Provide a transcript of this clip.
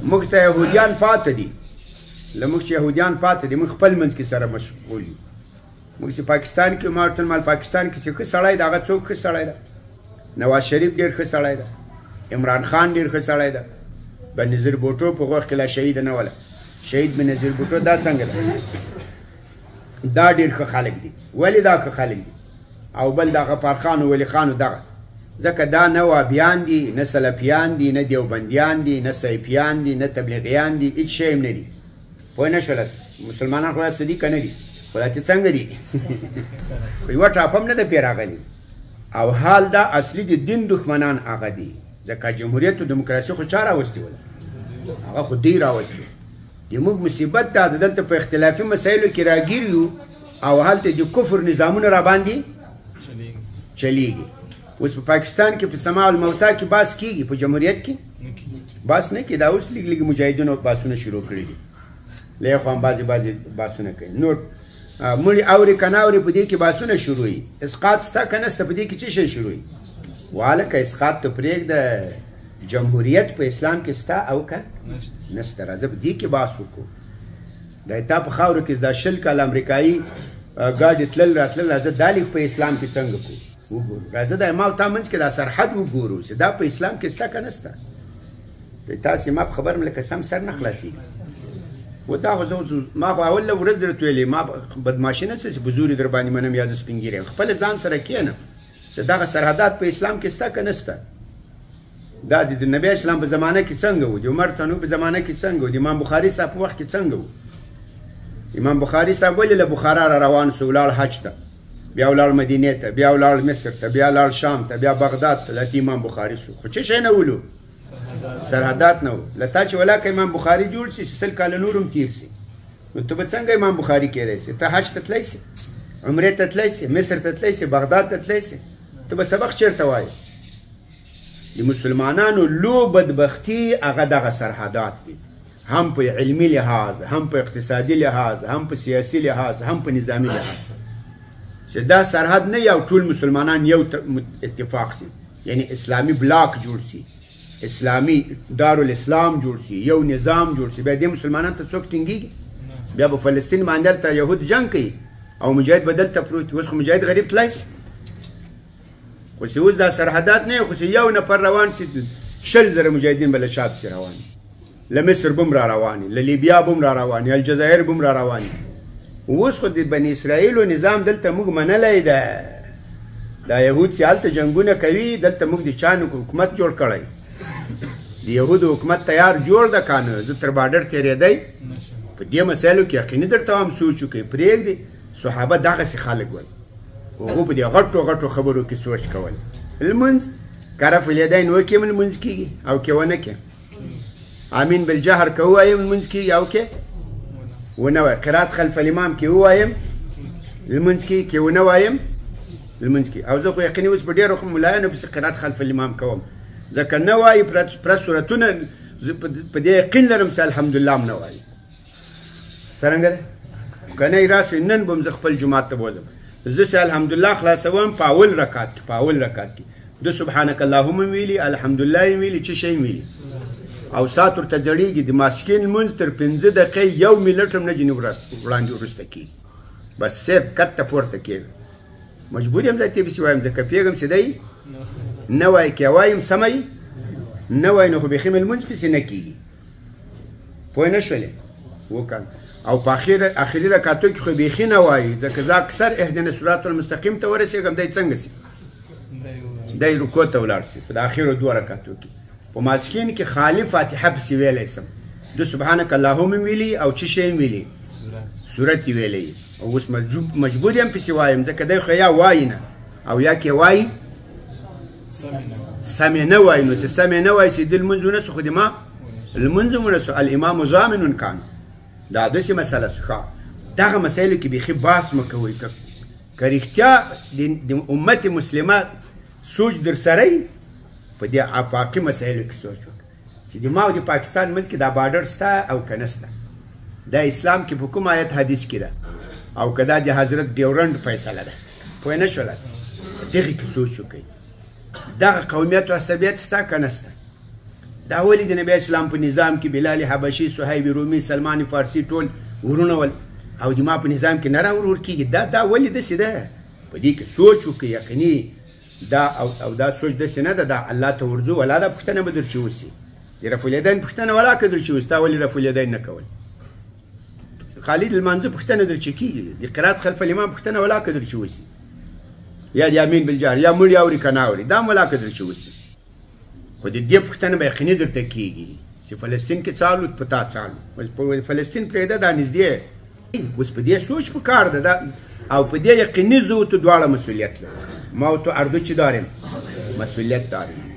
موږ ته یهودیان پاته دي، له موږ چې یهودیان پاته دي، موږ خپل منځ کې سره مشغول یو. موږ چې پاکستان کې، ما ورته مال پاکستان کې چې ښه سړی ده، هغه څوک ښه سړی ده؟ نواز شریف ډېر ښه سړی ده، عمران خان ډېر ښه سړی ده، بنظیر بوټو په غوښ کې لا شهید نه وله، شهید بنظیر بوټو دا څنګه ده؟ دا ډېر ښه خلک دي. ولې دا ښه خلک دي؟ او بل دا غفار خان او ولي خان دغه، ځکه دا نه وابیان دي، نه سلفیان دي، نه دیوبندیان دي، نه سیفیان دي، نه تبلیغیان دي، هیڅ شی هم نه دي. پوه نه شولس؟ مسلمانان خو داسې دي که نه دي؟ خو دا چې څنګه دي، خو یوه ټاپه هم نه ده پرې راغلې. او حال دا اصلي د دین دښمنان هغه دي، ځکه جمهوریت او دیموکراسي خو چا راوستي وله؟ هغه خو دوی راوستي. د موږ مصیبت دا ده، دلته په اختلافي مسایلو کې راګیر یو او هلته د کفر نظامونه را باندې چلیږي. اوس په پاکستان کې په سماع الموتا کې باس کیږي، په جمهوریت کې باس نه کېږي. دا اوس لږ لږ مجاهدینو باسونه شروع کړي دي، له یو خوا هم بعضې بعضې باسونه کوي. نور مړي اوري که نه اوري، په دې کې باسونه شروع وي. اسقاط سته که نه سته، په دې کې څه شی شروع وي؟ والکه اسقاط ته پرېږده، جمهوریت په اسلام کې سته او که نسته؟ راځه په دې کې باس وکړو. د تا په خاورو کې دا 20 کاله امریکایي ګاډي تلل راتلل، راځه دا لیک په اسلام کې څنګه کړو وګورو. راځه د ما او تا منځ کې دا سرحد وګورو چې دا په اسلام کې سته که نسته. تاسې ما په خبر لکه سم سر نه خلاصېږي. و دا خو زه ما خو اول ورځ درته ویلې، ما بدماشي نه څه چې په زور یې در باندې منم یا زه سپین ږیری یم، خپل ځان سره کښېنم چې دغه سرحدات په اسلام کې سته که نسته. دا د نبی اسلام په زمانه کې څنګه و، د عمر تنو په زمانه کې څنګه و، د امام بخاري صاحب په وخت کې څنګه و. امام بخاري صاحب ولې له بخارا را روان سو، ولاړ حج ته، بیا ولاړ مدینې ته، بیا ولاړ مصر ته، بیا ولاړ شام ته، بیا بغداد ته، لکه امام بخاري سو. خو څه شی نه ولو، سرحدات نه و. له تا چې ولاکه امام بخاري جوړ سي، 100 کاله نور هم تېر سي، نو ته به څنګه امام بخاري کېدای سې؟ ته حج ته تللی سې، عمرې ته تللی سې، مصر ته تللی سې، بغداد ته تللی سې، ته به سبق چېرته وایې؟ د مسلمانانو لو بدبختي هغه دغه سرحدات دي، هم په علمي لحاظ، هم په اقتصادي لحاظ، هم په سیاسي لحاظ، هم په نظامي لحاظ. چې دا سرحد نه یو ټول مسلمانان یو اتفاق سي، یعنی اسلامي بلاک جوړ سي، اسلامي دارالاسلام جوړ سي، یو نظام جوړ سي، بیا دې مسلمانان ته څوک ټینګېږي؟ بیا به فلسطین باندې هلته یهود جنګ کوي او مجاهد به دلته پروت وي. اوس خو مجاهد غریب تلای سي، خو چې اوس دا سرحدات نه، خو چې یو نفر روان سي 20,000 مجاهدین به له شا پسې روان، له مصر به هم را روان، له لیبیا به هم را روان، الجزایر به هم را روان. اوس خو د بني اسرائیلو نظام دلته موږ منلی ده. دا یهود چې هلته جنګونه کوي، دلته موږ د چا حکومت جوړ کړی، د یهودو حکومت تیار جوړ ده که نه، زه تر باډر تېرېدی. په دې مسایلو کې یقیني درته وایم، سوچ وکړئ، پرېږدئ. صحابه دغسې خلک ول، هغو په دې غټو غټو خبرو کې سوچ کول. لمونځ که رفع الیدین وکړي هم لمونځ کېږي او که ونه کړي، امین بالجهر که ووایم لمونځ کېږي او که ونه وایم، قرات خلف الامام کې ووایم لمونځ کېږي، که ونه وایم لمونځ کېږي. او زه خو یقیني اوس په ډېرو ملایانو پسې قرات خلف الامام کوم، ځکه نه وایي پر سورتونه، زه په دې یقین لرم چې الحمدلله هم نه وایي. څرنګه ده؟ که نه یې راسئ نن به هم زه خپل جومات ته بوځم، زه چې الحمدلله خلاصوم په اول رکعت کې، په اول رکعت کې د سبحانک اللهم ویلي، الحمدلله یې ویلي، څه شی ویلي، او ساعت ورته ځړېږي. د ماسکین لمونځ تر 5 دقیقې یو ملټ هم نه جنې وړاندې وروسته کېږي، بس صرف کته پورته کېږي. مجبور یم ځای ته پسې وایم، ځکه پوهېږم چې دی نه وایي، که وایم سمه یي نه وایي، نو خو بیخي مې لمونځ پسې نه کېږي. پوه نه شولې؟ وکړه. او په اخري رکعتو کې خو بیخي نه وایي، ځکه زه اکثر اهدنا صراط المستقیم ته ورسېږم، دی څنګه سي؟ دی رکوع ته ولاړ سي په د اخرو 2 رکعتو کې. په ماسکین کې خالي فاتحه پسې ویلی سم، د سبحانک اللهم ویلي او څه شی ویلي، سورت یې ویلی. او اوس مجبور یم پسې وایم، ځکه دی خو یا وایي نه او یا کې وایي سمې نه وایي. نو چې سمې نه وایي چې د لمونځ ونه سو، خو د ما لمونځ هم ونه سو. الامام ضامن کان، دا داسې مسله سو. ښه، دغه مسایلو کې بیخي باس مه کوئ. که رښتیا د امت مسلمه سوچ در سره وي، په دې آفاقي مسایلو کې سوچ وکړه چې د ما او د پاکستان منځ کې دا باډر سته او که نه سته، دا اسلام کې په کوم آیت حدیث کې ده، او که دا د حضرت ډیورنډ فیصله ده. پوه نه شولاست؟ په دغې کې سوچ وکړئ. دغه قومیت او عصبیت سته که نه سته؟ دا ولې د نبی اسلام په نظام کې بلال حبشي، صهیب رومي، سلمان فارسي ټول ورونه ول او د ما په نظام کې نه را ورور کېږي؟ دا ولې داسې ده؟ په دې کې سوچ وکړئ. یقیني دا او دا سوچ داسې نه ده، دا الله ته ورځو ولا دا پوښتنه به درچې وسي. د رفع الیدین پوښتنه ولا که درچې وسي، تا ولې رفع الیدین نه کول؟ خالد لمانځه پوښتنه درچې کېږي، د قرات خلف الامام پوښتنه ولا که درچې وسي، یا د امین بالجهر، یا مړي اوري که نه اوري، دا هم ولا که درچې وسي. خو د دې پوښتنه به یقیني درته کېږي چې فلسطین کې څه الوت په تا څه الوت؟ اوس په فلسطین پرېږده، دا نږدې اوس په دې سوچ په کار ده دا، او په دې یقیني زه او تو دواړه مسؤلیت لرو. ما او تو اردو چې داریم مسؤلیت داریم.